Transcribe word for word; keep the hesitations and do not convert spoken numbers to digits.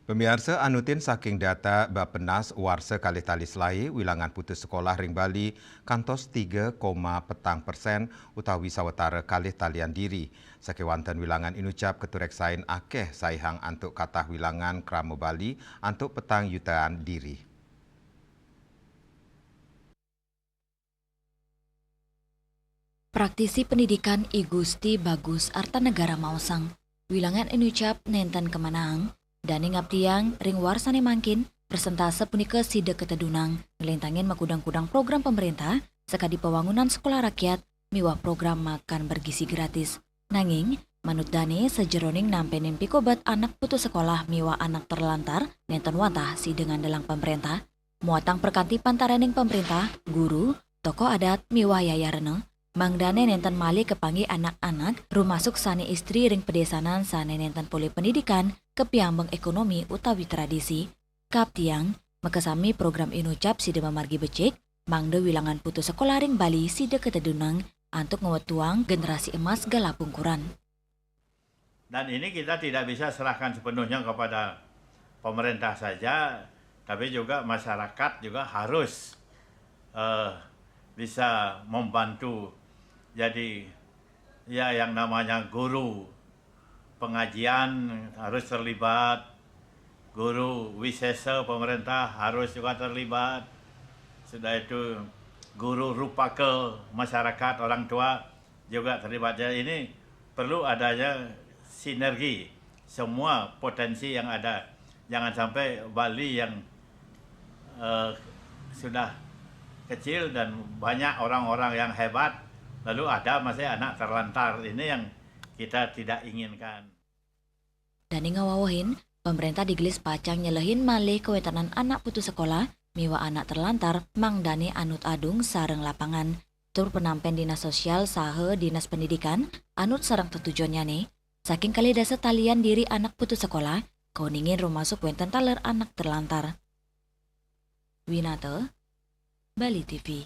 Pemiarsa, anutin saking data Bappenas, warsa kalih tali selaé, wilangan putus sekolah ring Bali kantos tiga koma petang persen utawi sawetara kalih talian diri. Sakéwanten wilangan inucap katureksain akéh saihang antuk katah wilangan krama Bali antuk petang yutaan diri. Praktisi pendidikan I Gusti Bagus Artanegara maosang, wilangan inucap nénten kamanahang, dané ngaptiang ring warsané mangkin, persentase punika sida katedunang nglintangin makudang-kudang program pamréntah sakadi pawangunan sekolah rakyat miwah program makan bergizi gratis. Nanging, manut dané, sajeroning nampénin pikobet anak putus sekolah miwah anak terlantar, nénten wantah sida ngandelang pamréntah, muatang prakanti pantaraning pamréntah, guru, tokoh adat miwah yayarena, mangdané nénten malih kapanggih anak-anak, rumasuk sané istri ring padésanan sané nénten polih pendidikan, kapiambeng ékonomi utawi tradisi. Kaptiang, makasami program inucap sida mamargi becik, mangda wilangan putus sekolah ring Bali sida katedunang antuk ngwetuang generasi emas galapungkuran. Dan ini kita tidak bisa serahkan sepenuhnya kepada pemerintah saja, tapi juga masyarakat juga harus, eh, bisa membantu. Jadi, ya, yang namanya guru pengajian harus terlibat, guru wisesa pemerintah harus juga terlibat, sudah itu guru rupaka masyarakat, orang tua juga terlibat. Jadi, ini perlu adanya sinergi semua potensi yang ada. Jangan sampai Bali yang, eh, sudah kecil dan banyak orang-orang yang hebat, lalu ada masih anak terlantar. Ini yang kita tidak inginkan. Dané ngawawahin, pamréntah digelis pacang nyelehin malih kawéntenan anak putus sekolah miwah anak terlantar mangdané anut adung sareng lapangan. Tur panampén Dinas Sosial saha Dinas Pendidikan anut sareng tetujuannyané, saking kalih dasa talian diri anak putus sekolah, kauningin rumasuk wénten taler anak terlantar. Winata, Bali T V.